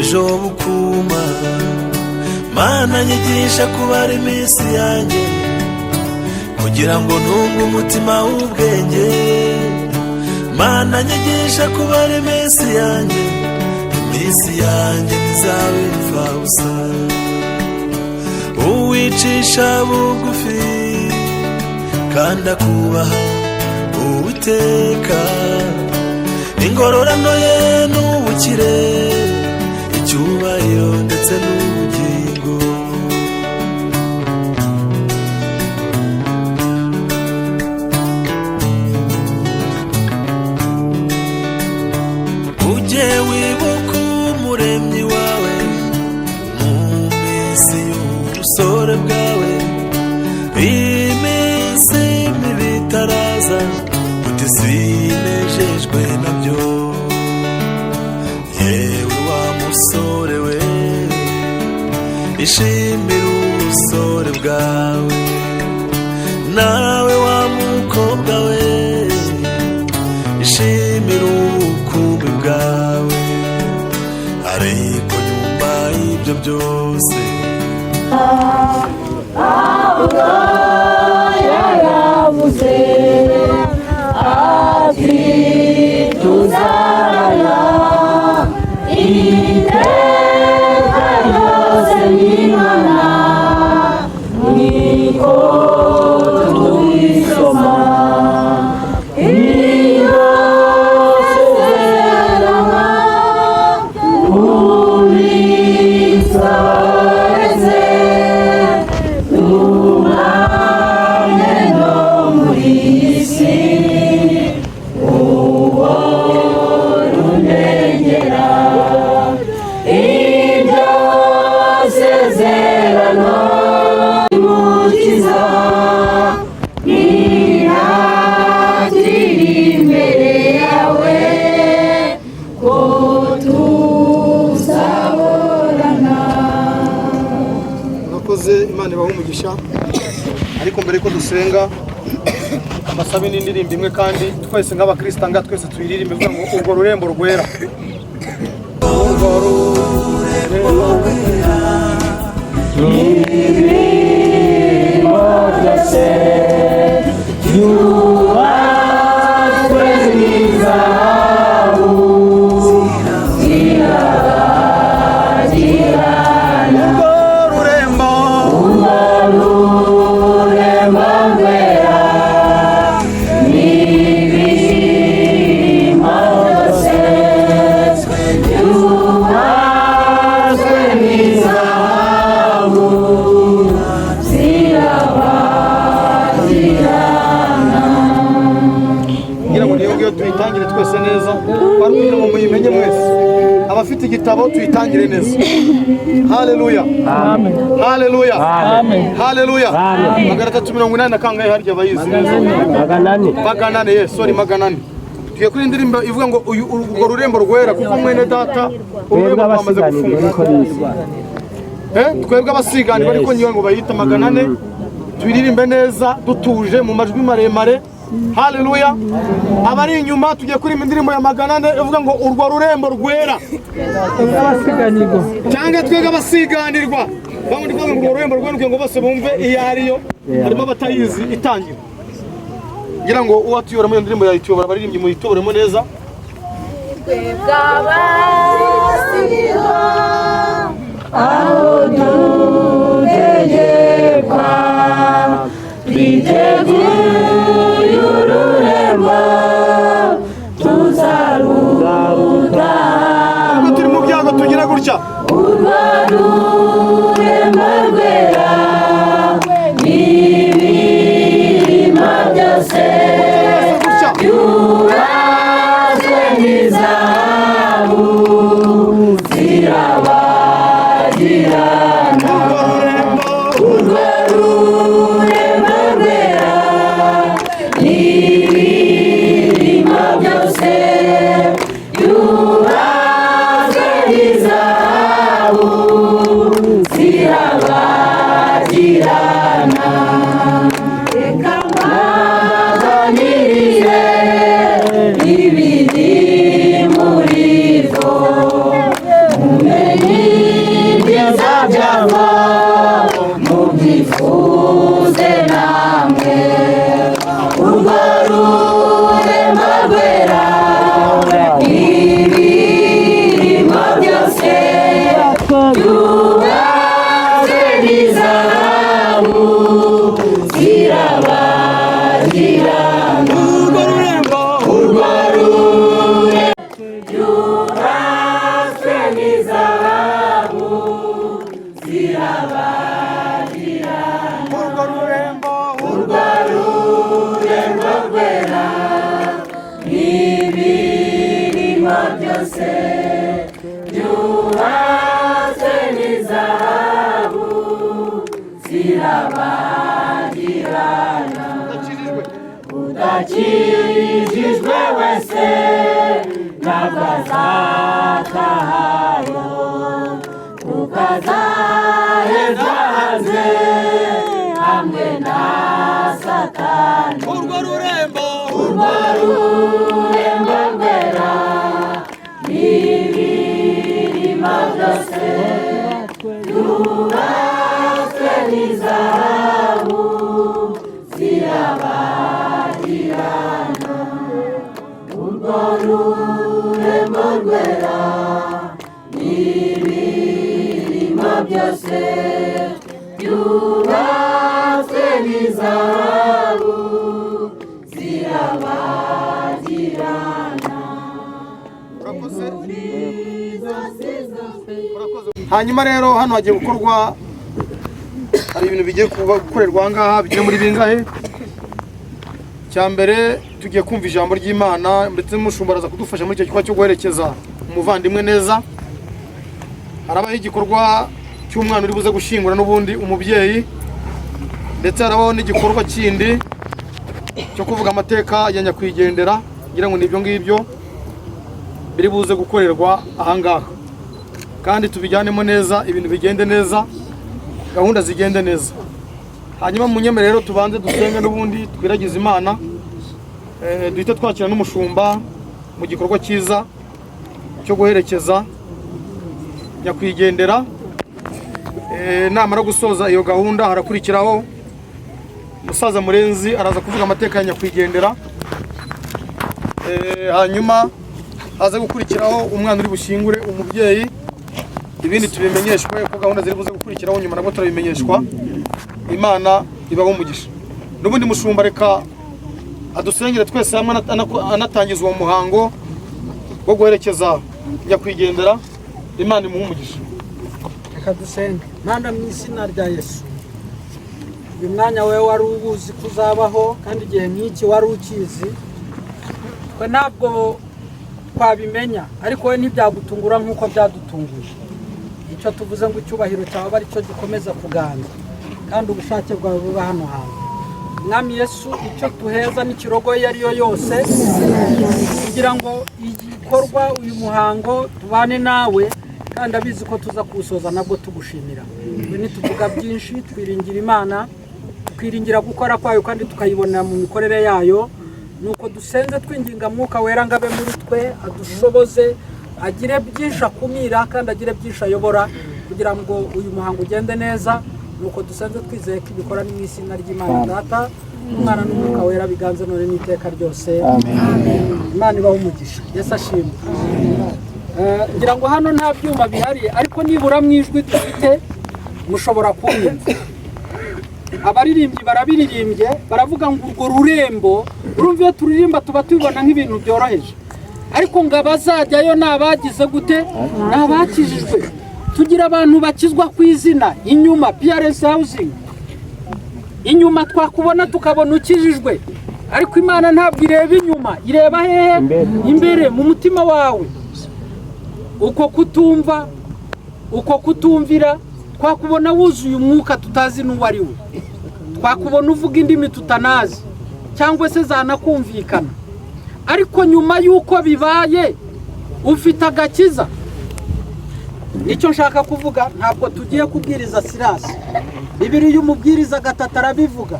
Ejo bukuma. Mana, nyigisha kubara iminsi yanjye kugira ngo ntunge umutima w'ubwenge. Mana, nyigisha kubara iminsi yanjye, iminsi yanjye ntizabe imfabusa. Uwicisha bugufi kandi akubaha Uwiteka, ingororano ye n'ubukire, icyubahiro ndetse n'ubugingo. Ujye wibuka Umuremyi wawe mu minsi y'ubusore bwawe, iminsi mibi itaraza, uti: "Sinejejwe nabyo." Yewe wa musore we, ishimire ubusore bwawe. Nawe wa mukobwa we, ishimire ubukumi bwawe. Ariko nyuma y'ibyo byose, Pawulo yaravuze ati: "Tuzabana iteka ryose n'Imana." Niko tubisoma. Iyo sezerano turisoreze, tubane no muri iyi si, uhora undengera. Iryo sezerano, Mukiza, ntihatiri imbere yawe ko tuzahorana. Murakoze, Imana ibahe umugisha. Ariko mbere yuko dusenga, mbasabe n'indirimbo imwe, kandi twese nk'abakristo nga twese tuyiririmbe, ivuga ngo "Urwo rurembo rwera". Urwo rurembo rwera. Ibirimo byose byubatswe n'izahabu zirabagirana. Urwo rurembo. Urwo rurembo rwera n'ibirimo byose byubatswe n'izahabu zirabagirana. Kugira ngo niyo ngiyo tuyitangire twese neza, kwari kugira ngo muyimenye mwese. Abafite igitabo, tuyitangire neza. Haleluya, haleluya, haleluya! 380 na kangahe harya, abayizi neza? 400. 400, yes, sorry, 400. Tugiye kuri indirimbo ivuga ngo urwo rurembo rwera, kuko mwene data, ururembo Twebwe rwamaze abasiganirwa gufunga. niko bizwi. Twebwe abasiganirwa, ariko nyiwe ngo bayita 400. Tuyiririmbe neza dutuje mu majwi maremare. Haleluya! Abari inyuma, tugiye kuririmba indirimbo ya 400 ivuga ngo "Urwo rurembo rwera" cyangwa "Twebwe abasiganirwa". Bamwe ndi kuvuga ngo "Urwo rurembo rwera" kugira ngo bose bumve iyo ariyo. Harimo abatayizi itangira. Ngira ngo uwatuyobora muri iyo ndirimbo yayituyobora. Abaririmbyi, muyitoboremo neza. Twebwe abasiganirwa, aho dutegekwa, twiteguye ururembo tuzarutaha. Ubwo turi mu byago, tugira gutya. Urwo rurembo rwera n'ibirima byose gutya byubatswe n'izahabu zirabagirana. Urwo rurembo. Urwo rurembo rwera n'ibirima byose byubatswe n'izahabu zirabagirana. Reka mbaganirize ibiri muri rwo, mumenye. Rwera n'ibirimo byose byubatswe n'izahabu zirabagirana. Udakijijwe. Udakijijwe wese ntabwo azatahayo, kuko azahezwa hanze hamwe na Satani. Urwo rurembo. Urwo rurembo rwera n'ibirimo byose byubatswe n'izahabu zirabagirana. Urwo rurembo rwera n'ibirimo byose byubatswe n'izahabu zirabagirana. Urakoze. Hanyuma rero hano hagiye gukorwa, hari ibintu bigiye gukorerwa aha ngaha bigiye muri bingahe. Cya mbere, tugiye kumva ijambo ry'Imana, ndetse n'umushumba araza kudufasha muri icyo gikorwa cyo guherekeza umuvandimwe neza. Harabaho igikorwa cy'umwana uri buze gushyingura n'ubundi umubyeyi, ndetse harabaho n'igikorwa kindi cyo kuvuga amateka ya nyakwigendera. Ngira ngo ni ibyo ngibyo biri buze gukorerwa aha ngaha, kandi tubijyanemo neza, ibintu bigende neza, gahunda zigende neza. Hanyuma munyemere rero tubanze dusenge n'ubundi twiragize Imana, duhite twakira n'umushumba mu gikorwa cyiza cyo guherekeza nyakwigendera. Namara gusoza iyo gahunda, harakurikiraho umusaza Murenzi, araza kuvuga amateka ya nyakwigendera. Hanyuma haze gukurikiraho umwana uri bushyingure umubyeyi. Ibindi tubimenyeshwe ko gahunda ziri buze gukurikiraho nyuma, nabwo turabimenyeshwa. Imana ibaho umugisha. N'ubundi mushumba reka adusengere twese hamwe, anatangiza uwo muhango wo guherekeza nyakwigendera. Imana imuhe umugisha. Reka dusenge. Mana, mu izina rya Yesu, uyu mwanya wowe wari uwuzi ko uzabaho, kandi igihe nk'iki wari ukizi. Twe ntabwo twabimenya, ariko wowe ntibyagutungura nk'uko byadutunguye. Icyo tuvuze ngo icyubahiro cyawe abe aricyo gikomeza kuganza, kandi ubushake bwawe buba hano hantu. Mwami Yesu, icyo tuheza n'ikirogo iyo ari yo yose kugira ngo igikorwa, uyu muhango, tubane nawe, kandi abizi ko tuza kuwusoza nabwo tugushimira. Twe ntituvuga byinshi, twiringira Imana, twiringira gukora kwayo, kandi tukayibonera mu mikorere yayo. Nuko dusenze twinginga Mwuka Wera ngo abe muri twe, adushoboze, agire byinshi akumira kandi agire byinshi ayobora kugira ngo uyu muhango ugende neza. Nuko dusenze twizeye ko ibikora, ni mu izina ry'Imana Data n'Umwana n'Umwuka Wera, biganze none n'iteka ryose. Imana ibaho umugisha. Yesu ashimwe. Ngira ngo hano nta byuma bihari, ariko nibura mu ijwi dufite mushobora kunyumva. Abaririmbyi barabiririmbye, baravuga ngo urwo rurembo. Urumva, iyo turirimba tuba tubibona nk'ibintu byoroheje, ariko ngo abazajyayo ni abagize gute? Ni abakijijwe. Tugira abantu bakizwa ku izina inyuma, PRS Housing inyuma, twakubona tukabona ukijijwe, ariko Imana ntabwo ireba inyuma, ireba hehe? Imbere mu mutima wawe. Uko kutumva, uko kutumvira, twakubona wuzuye umwuka tutazi n'uwo ari we, twakubona uvuga indimi tutanazi cyangwa se zanakumvikana, ariko nyuma y'uko bibaye ufite agakiza? Nicyo nshaka kuvuga. Ntabwo tugiye kubwiriza Sirasi. Bibiliya umubwiriza gatatu arabivuga,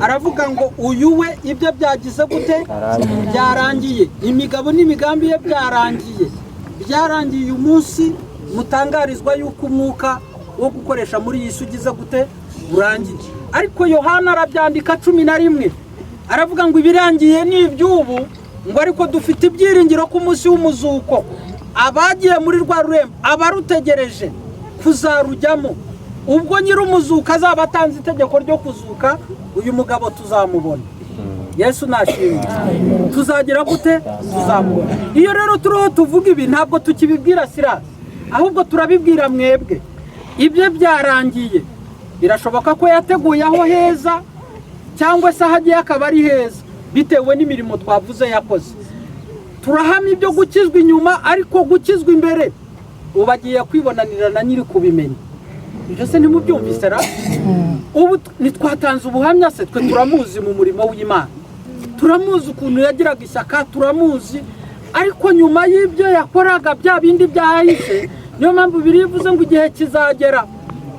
aravuga ngo uyu we ibyo byagize gute? Byarangiye. Imigabo n'imigambi ye byarangiye, byarangiye uyu munsi mutangarizwa yuko umwuka wo gukoresha muri iyi si ugize gute? Urangiye. Ariko Yohana arabyandika 11, aravuga ngo ibirangiye ni iby'ubu, ngo ariko dufite ibyiringiro ko umunsi w'umuzuko abagiye muri rwa rurembo, abarutegereje kuzarujyamo, ubwo nyir'umuzuko azaba atanze itegeko ryo kuzuka, uyu mugabo tuzamubona. Yesu nashimwe. Tuzagira gute? Tuzamubona. Iyo rero turiho tuvuga ibi, ntabwo tukibibwira Sirasi, ahubwo turabibwira mwebwe. Ibyo byarangiye. Birashoboka ko yateguye aho heza, cyangwa se aho agiye akaba ari heza. Bitewe n'imirimo twavuze yakoze. Turahamya ibyo gukizwa inyuma, ariko gukizwa imbere ubu agiye kwibonanira na nyiri kubimenya. Ibyo se ntimubyumvise ra? Ubu ntitwatanze ubuhamya se? Twe turamuzi mu murimo w'Imana, turamuzi ukuntu yagiraga ishyaka, turamuzi. Ariko nyuma y'ibyo yakoraga, bya bindi byahise, niyo mpamvu birivuze ngo igihe kizagera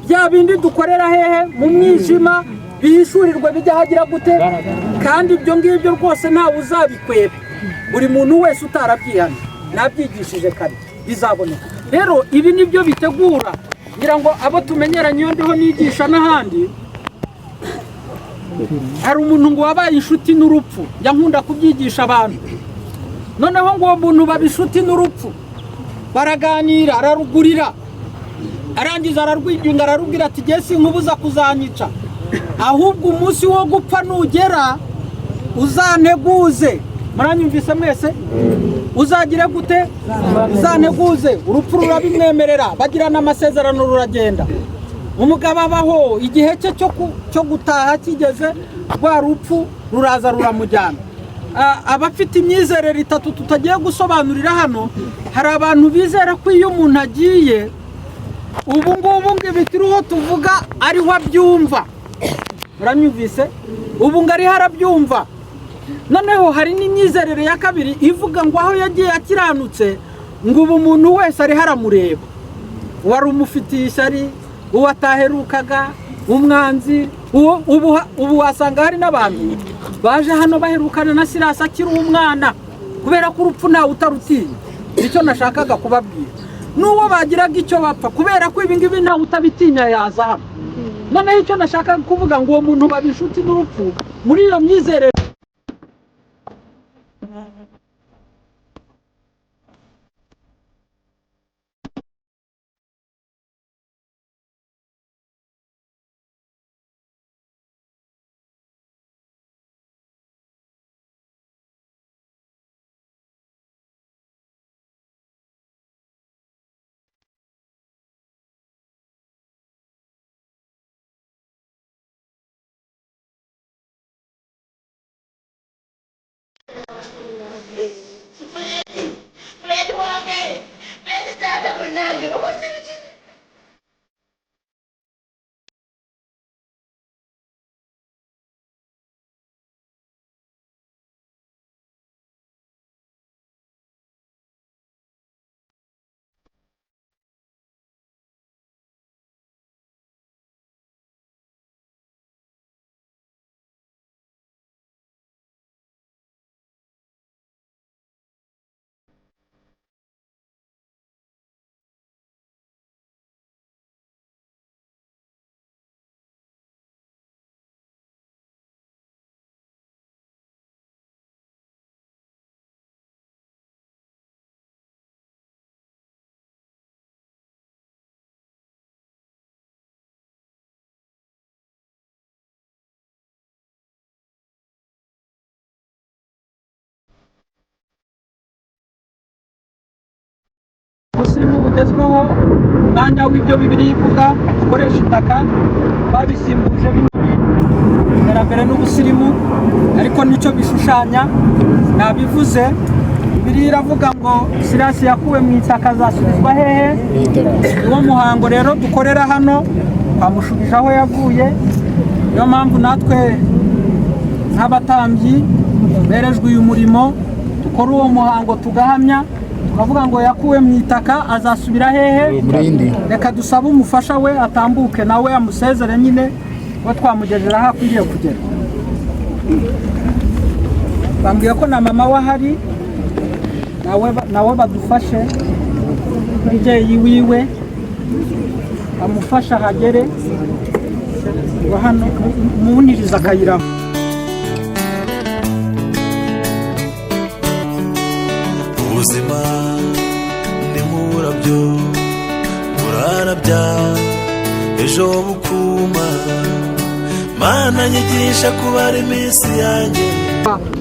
bya bindi dukorera hehe mu mwijima bihishurirwe, bijya hagira gute? Kandi ibyo ngibyo rwose ntawe uzabikweba. Buri muntu wese utarabyihana, nabyigishije kare, bizaboneka. Rero ibi nibyo bitegura. Ngira ngo abo tumenyeranye, iyo ndiho nigisha n'ahandi, hari umuntu ngo wabaye inshuti n'urupfu. Njya nkunda kubyigisha abantu. Noneho ngo uwo muntu baba inshuti n'urupfu, baraganira, ararugurira, arangiza ararwinginga, ararubwira ati: "Jye sinkubuza kuzanyica, ahubwo umunsi wo gupfa nugera uzanteguze." Muranyumvise mwese? Uzagire gute? Uzanteguze. Urupfu rurabimwemerera, bagirana amasezerano, ruragenda. Umugabo abaho, igihe cye cyo gutaha kigeze, rwa rupfu ruraza ruramujyana. Abafite imyizerere itatu tutagiye gusobanurira hano, hari abantu bizera ko iyo umuntu agiye ubu ngubu ngo ibi turiho tuvuga ariho abyumva. Muranyumvise? Ubu ngo ariho arabyumva. Noneho hari n'imyizerere ya kabiri ivuga ngo aho yagiye akiranutse, ngo ubu umuntu wese ariho aramureba, wari umufitiye ishyari, uwo ataherukaga, umwanzi uwo. Ubu wasanga hari n'abantu baje hano baherukana na Sirasi akiri umwana, kubera ko urupfu ntawe utarutinya. Nicyo nashakaga kubabwira. N'uwo bagiraga icyo bapfa, kubera ko ibi ngibi ntawe utabitinya, yaza hano. Noneho icyo nashakaga kuvuga, ngo uwo muntu baba inshuti n'urupfu muri iyo myizerere. Ubusirimu bugezweho, umwanya w'ibyo Bibiliya ivuga ukoresha itaka babisimbuje bino bintu. Iterambere n'ubusirimu, ariko nicyo bishushanya. Nabivuze, Bibiliya iravuga ngo Sirasi yakuwe mu itaka, azasubizwa hehe? Niwo muhango rero dukorera hano, twamushubije aho yavuye. Niyo mpamvu natwe nk'abatambyi berejwe uyu murimo dukora uwo muhango, tugahamya, tukavuga ngo yakuwe mu itaka, azasubira hehe? Reka dusabe umufasha we atambuke, nawe amusezere nyine, we twamugejeje aho akwiriye kugera. Bambwiye ko na mama we ahari, nawe badufashe, umubyeyi wiwe amufashe ahagere. Ngo hano muwunirize akayira. Ubuzima ni nk'uburabyo, burarabya ejo bukuma. Mana, nyigisha kubara iminsi yanjye.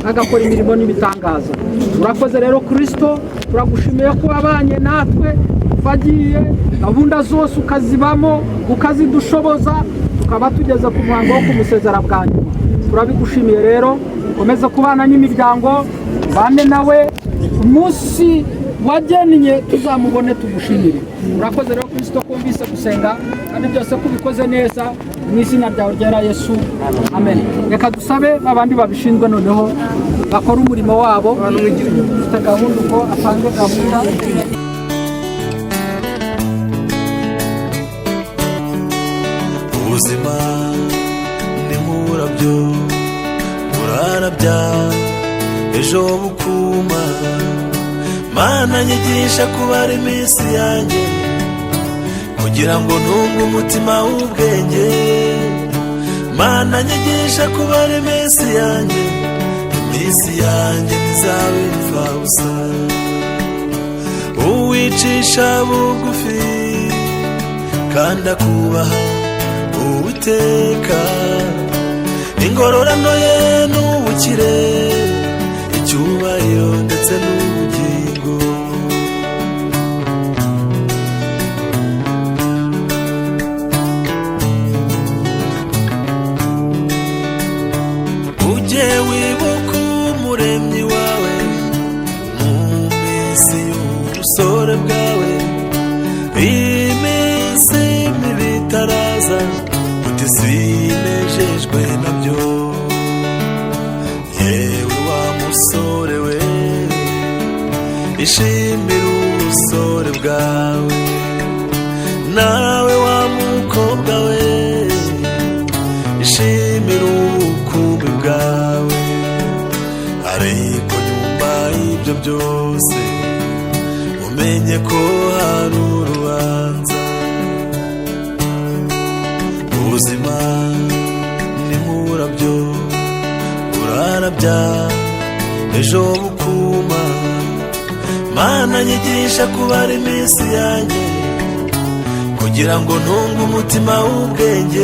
Agakora imirimo n'ibitangaza. Urakoze rero Kirisito, turagushimiye ko wabanye natwe wagiye, gahunda zose ukazibamo, ukazidushoboza, tukaba tugeze ku muhango wo kumusezera bwa nyuma. Turabigushimiye rero. Ukomeze kubana n'imiryango, ubane nawe umunsi wagennye tuzamubone tugushimire. Urakoze rero Kirisito kumvise gusenga, kandi byose ko ubikoze neza, mu izina ryawe ryera Yesu, amen. Reka dusabe babandi babishinzwe noneho bakora umurimo wabo. Ufite gahunda uko apanze gahunda. Ubuzima ni nk'uburabyo burarabya, ejo bukuma. Mana, nyigisha kubara iminsi yanjye kugira ngo ntunge umutima w'ubwenge. Mana, nyigisha kubara iminsi yanjye, iminsi yanjye ntizabe imfabusa. Uwicisha bugufi kandi akubaha Uwiteka, ingororano ye n'ubukire, icyubahiro ndetse n'ubugingo. Ujye wibuka Umuremyi wawe mu minsi y'ubusore bwawe, iminsi mibi itaraza, uti sinejejwe nabyo. Yewe wa musore we, ishimire ubusore bwawe. Nawe wa mukobwa we, ishimire ubukumi bwawe. Ariko nyuma y'ibyo byose umenye ko hari urubanza. Ubuzima ni nk'uburabyo burarabya, ejo bukuma. Mana, nyigisha kubara iminsi yanjye kugira ngo ntunge umutima w'ubwenge.